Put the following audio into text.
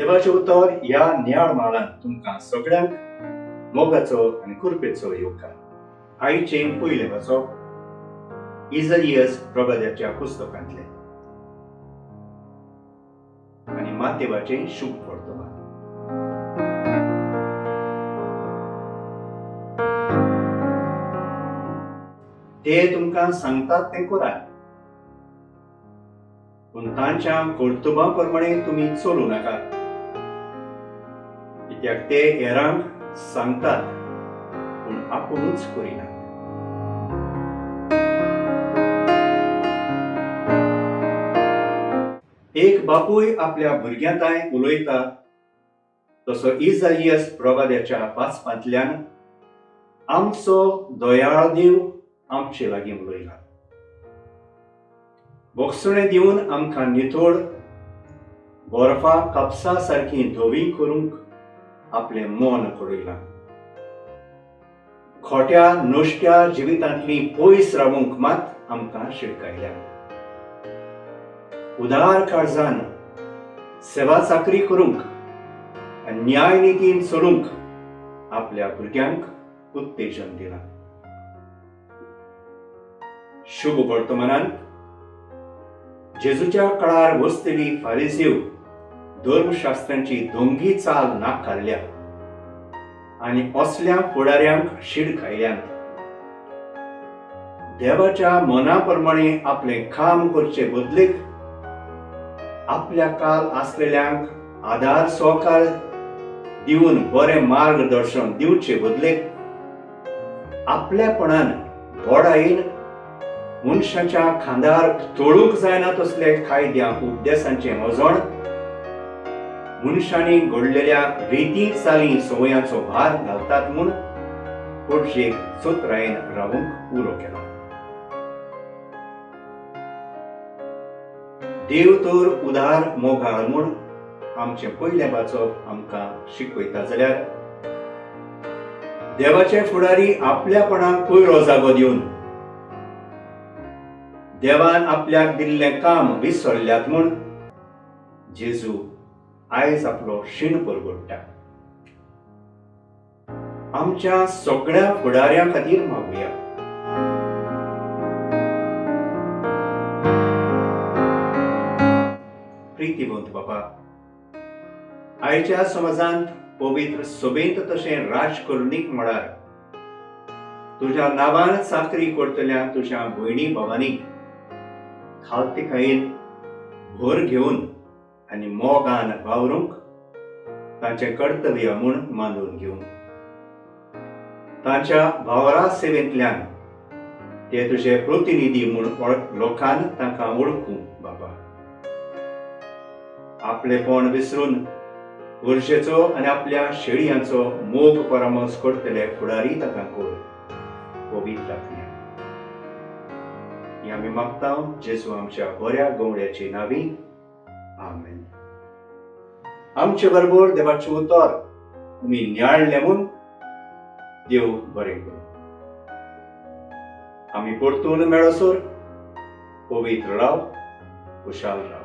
देवाचें उतर ह्या नियाळ म्हालांत तुमकां सगळ्यांक मोगाचो आनी कृपेचो येवकार. आयचें पयलें वाचप इजइयस प्रवाद्याच्या पुस्तकांतलें आनी मातेवाचें शुभ वर्तमान. ते तुमकां सांगतात तें करात, पूण तांच्या कर्तुबां प्रमाणे तुमी चलूं नाकात, कित्याक ते हेरांक सांगतात पूण आपुणूच करिनात. एक बापूय आपल्या भुरग्यां तांय उलयता तसो इजाइयस प्रवाद्याच्या वाचपांतल्यान आमचो दयाळ देव आमचे लागीं उलयला. भोगसणें दिवन आमकां नितळ बर्फा कापसा सारकी धवी करूंक आपलें मन घडयलां. खोट्या नश्ट्या जिवितांतली पयस रावूंक मात आमकां शिडकायल्या. उदार काळजान सेवा चाकरी करूंक आनी न्याय नितीन चलूंक आपल्या भुरग्यांक उत्तेजन दिलां. शुभ वर्तमानांत जेजूच्या काळार वसतली फारिजीव धर्मशास्त्रांची दोंगी चाल नाकारल्या आनी असल्या फुडाऱ्यांक शीड खायल्यांत. देवाच्या मना प्रमाणे आपलें काम करचे बदलेक आपल्या काल आसलेल्यांक आदार सहकार दिवन बरें मार्गदर्शन दिवचे बदलेक आपल्यापणान बडायेन मनशाच्या खांदार तोळूंक जायना तसले कायद्या उपदेसांचें वजण मनशांनी घडलेल्या रिती चाली संवयांचो भार घालतात म्हूण पणजेक चतुरायेन रावूंक उलो केला. देव तर उदार मोगाळ म्हूण आमचें पयलें वाचप आमकां शिकयता जाल्यार देवाचे फुडारी आपल्यापणाक पयलो जागो दिवन देवान आपल्याक दिल्लें काम विसरल्यात म्हूण जेजू आयज आपलो शीण परगट्टा. आमच्या सगळ्या फुडाऱ्यां खातीर मागुया. प्रितीवंत बाबा, आयच्या समाजांत पवित्र सभेंत तशें राजकर्णीक म्हळ्यार तुज्या नांवान चाकरी करतल्या तुज्या भयणी भावांनी खालतिकायेन भर घेवन आनी मोगान वावरूंक तांचें कर्तव्य म्हूण मानून घेवं. तांच्या वावरा सेवेंतल्यान ते तुजे प्रतिनिधी म्हूण लोकान तांकां वळखूं बाबा. आपलेपण विसरून गरजेचो आनी आपल्या शेळयांचो मोग परामर्श करतले फुडारी तांकां कर पवित्र आत्म्या. हें आमी मागता जेजू आमच्या बऱ्या गवळ्याचे नांवी, आमेन. आमचे बरोबर देवाचें उतर तुमी नियाळलें म्हूण देव बरें करूं. आमी परतून मेळसर पवित्र राव, खुशाल राव.